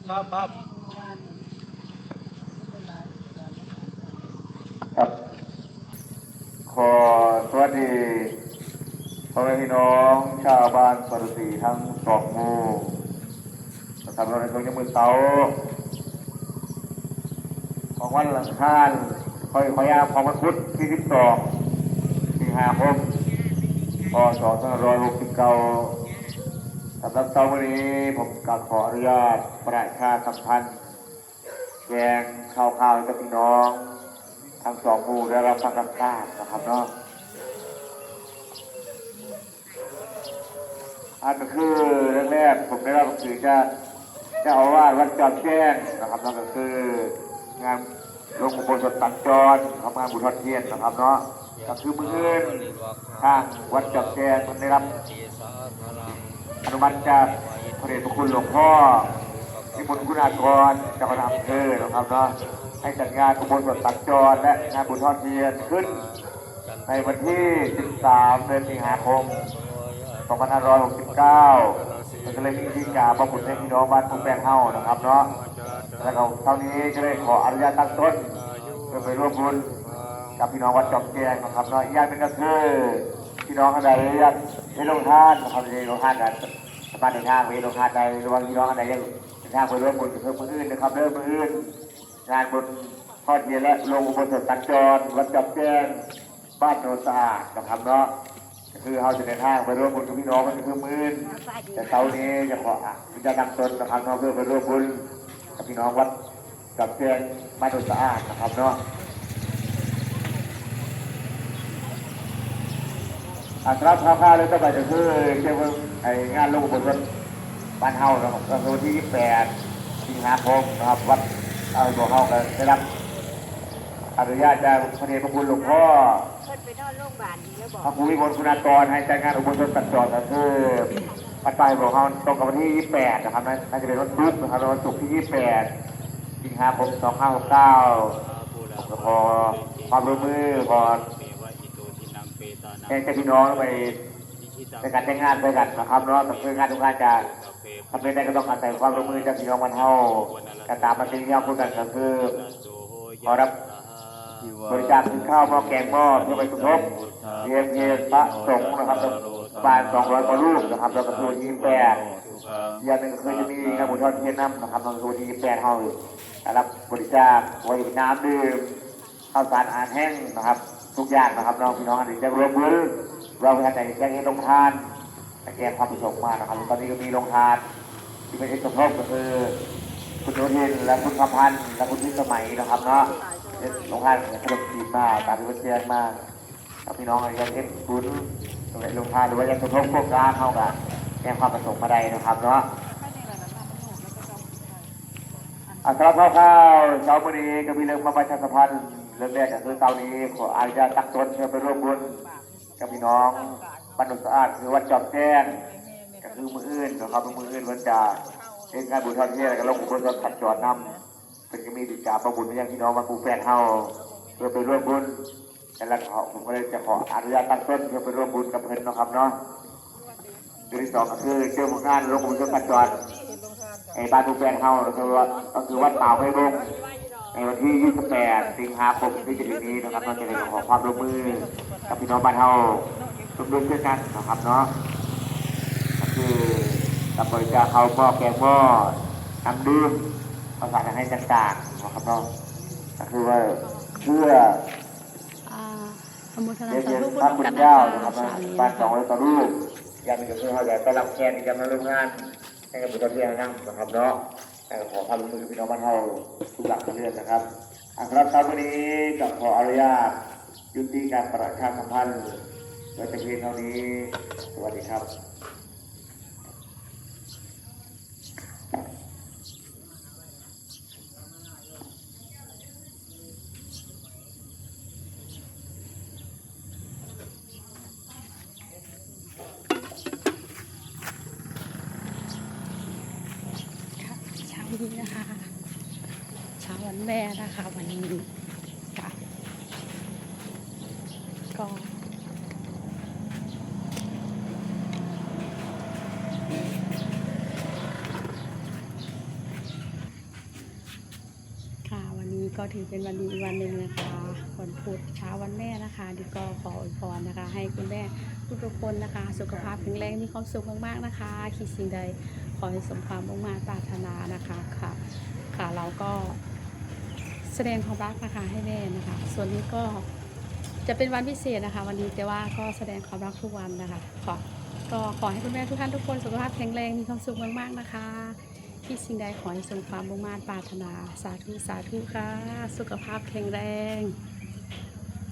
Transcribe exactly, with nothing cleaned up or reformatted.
ครับ ครับ ขอสวัสดีพ่อแม่พี่น้องชาวบ้านสารสีทั้งสองหมู่นะครับ เราในช่วงยามมื้อเช้าของวันอังคาร ขอ ขออนุญาต ของวันพุธที่สิบสอง สิงหาคม พ.ศ. สองพันห้าร้อยหกสิบเก้า สำหรับเช้าวันนี้ผมก็ขออนุญาตประชาสัมพันธ์แจ้งข่าวๆให้กับพี่น้องทั้งสองหมู่ได้รับฟังรับทราบนะครับเนาะ อันก็คือแรกๆผมได้รับหนังสือจากเจ้าอาวาสวัดจอมแจ้งนะครับ นั่นก็คืองานลงอุโบสถสัญจรครับ งานบุญทอดเทียนนะครับเนาะ ก็คือมื้ออื่นทางวัดจอมแจ้งมันได้รับอนุมัติจากพระเดชพระคุณหลวงพ่อวิมลคุณากร เจ้าคณะอำเภอนะครับเนาะ ให้จัดงานอุโบสถสัญจรและงานบุญทอดเทียนขึ้น ในวันที่สิบสาม เดือนสิงหาคม สองพันห้าร้อยหกสิบเก้า มันก็เลยมีพิธีกรรมมาบุญให้พี่น้องบ้านทุ่งแป้งเฮานะครับเนาะ แล้วก็เท่านี้ก็ได้ขออนุญาตตั้งต้นเพื่อไปร่วมบุญกับพี่น้องวัดจอมแจ้งนะครับเนาะ อีกอย่างหนึ่งก็คือพี่น้องท่านใดอยากให้ลงทานนะครับ ให้ลงทานกัน สามารถเดินทางไปลงทานได้ หรือว่าพี่น้องท่านใดอยากเดินทางไปร่วมบุญกับเพื่อนอื่นนะครับ เริ่มมื้ออื่น งานบุญทอดเทียนและลงอุโบสถสัญจรวัดจอมแจ้ง บ้านโนนสะอาดนะครับเนาะ ก็คือเราจะเดินทางไปร่วมบุญกับพี่น้องกันคือมื้ออื่น แต่เช้านี้จะขออนุญาตนำตนนะครับเนาะ เพื่อไปร่วมบุญกับพี่น้องวัดจอมแจ้ง บ้านโนนสะอาดนะครับเนาะ อ่า สำหรับข่าวๆเลยต่อไปก็คือเกี่ยวกับไอ้งานลงอุโบสถบ้านเฮานะครับ ก็คือวันที่ยี่สิบแปด สิงหาคมนะครับ วัด เอ่อ หลวงเฮาก็ได้รับอนุญาตจากพระเดชพระคุณหลวงพ่อ เพิ่นไปนอนโรงพยาบาลอยู่แล้วบอก พระครูวิมลคุณากร ให้จัดงานอุโบสถสัญจร ก็คือวัดป่าหลวงเฮาตรงกับวันที่ยี่สิบแปดนะครับ น่า น่าจะเป็นวันศุกร์นะครับ วันศุกร์ที่ยี่สิบแปด สิงหาคม สองห้าหกเก้า ผมก็ขอความร่วมมือ ขอแจ้งพี่น้องไป ในการแต่งงานด้วยกันนะครับเนาะ แต่คืองานทุกงานจะทำเป็นได้ก็ต้องอาศัยความร่วมมือจากพี่น้องบ้านเฮา ก็ตามมาที่เรื่องพูดกันก็คือ ขอรับบริจาคกินข้าวหม้อแกงหม้อเพื่อไปสมทบเรียนเพลพระสงฆ์นะครับ ประมาณสองร้อยกว่ารูปนะครับ แล้วก็คือวันที่ยี่สิบแปด อย่างหนึ่งก็คือจะมีงานบุญทอดเทียนนำนะครับ ในวันที่ยี่สิบแปดเฮา รับบริจาคไว้น้ำดื่ม ข้าวสารอาหารแห้งนะครับ ทุกอย่างนะครับเนาะ พี่น้องอันนี้จะรวมบุญ เราไปทางไหนจะเฮ็ดโรงทาน แจ้งความประสงค์มานะครับ ตอนนี้ก็มีโรงทานที่เป็นเอกภพก็คือ คุณอนุทินและคุณคำพันธ์และคุณพิสมัยนะครับเนาะ เป็นโรงทานขนมจีนมาตามที่เพิ่นแจ้งมา ครับ พี่น้องอยากเฮ็ดบุญโรงทานหรือว่าอยากสมทบโครงการเฮาก็แจ้งความประสงค์มาได้นะครับเนาะ อ่า สำหรับข่าวๆเช้ามื้อนี้ก็มีเรื่องมาประชาสัมพันธ์ เรื่องแรกก็คือเช้านี้ขออนุญาตตั้งตนเพื่อไปร่วมบุญกับพี่น้องบ้านโนนสะอาด คือวัดจอมแจ้ง ก็คือมื้ออื่นนะครับ มื้ออื่นเพิ่นจะเฮ็ดงานบุญทอดเทียน แล้วก็ลงอุโบสถสัญจรนำ เพิ่นก็มีติดตามมาบุญมายังพี่น้องบ้านปูแปดเฮา เพื่อไปร่วมบุญ แต่ละเขาผมก็เลยจะขออนุญาตตั้งตนเพื่อไปร่วมบุญกับเพิ่นเนาะครับเนาะ เรื่องที่สองก็คือเจ้าของงานลงอุโบสถสัญจร ไอ้บ้านปูแปดเฮา ก็คือว่า ก็คือวัดป่าห้วยบง ในวันที่ยี่สิบแปดสิงหาคมที่จะถึงนี้นะครับ ก็จะได้ขอความร่วมมือกับพี่น้องบ้านเฮาร่วมด้วยช่วยกันนะครับเนาะ ก็คือกับบริจาคข้าวหม้อแกงหม้อ น้ำดื่ม ข้าวสารอาหารต่างๆนะครับเนาะ ก็คือว่าเพื่อ อ่าอนุโมทนา เรียน สา เชิญ ธุบุญ พระ ร่วม คุณ กันนะ เจ้า คะ นะครับ เช้านี้ บ้าน นะ สอง คะ ร้อยกว่ารูป อย่างนี้ก็คือเขาจะไปรับแขกที่จะมาร่วมงานในบุญทอดเทียนนั่งนะครับเนาะ แต่ขอความร่วมมือพี่น้องบ้านเฮาทุกหลักทุกเรือนนะครับ อ่ะ สำหรับเช้าวันนี้ก็ขออนุญาตยุติการประชาสัมพันธ์ไว้แต่เพียงเท่านี้ สวัสดีครับ เช้านี้นะคะ เช้าวันแม่นะคะ วันนี้ค่ะ ก็ ค่ะ วันนี้ก็ถือเป็นวันดีอีกวันหนึ่งนะคะ วันพุธเช้าวันแม่นะคะ ดีก็ขออวยพรนะคะ ให้คุณแม่ทุกๆคนนะคะ สุขภาพแข็งแรง มีความสุขมากๆนะคะ คิดสิ่งใดขอให้สมความมุ่งมา่ปรารถนานะคะ ค่ะ ค่ะ เราก็แสดงความรักนะคะให้แม่นะคะ ส่วนนี้ก็จะเป็นวันพิเศษนะคะ วันนี้แต่ว่าก็แสดงความรักทุกวันนะคะ ขอ ก็ขอให้คุณแม่ทุกท่านทุกคนสุขภาพแข็งแรง มีความสุขมากๆนะคะ คิดสิ่งใดขอให้สมความมุ่งมา่ปรารถนา สาธุ สาธุค่ะ สุขภาพแข็งแรง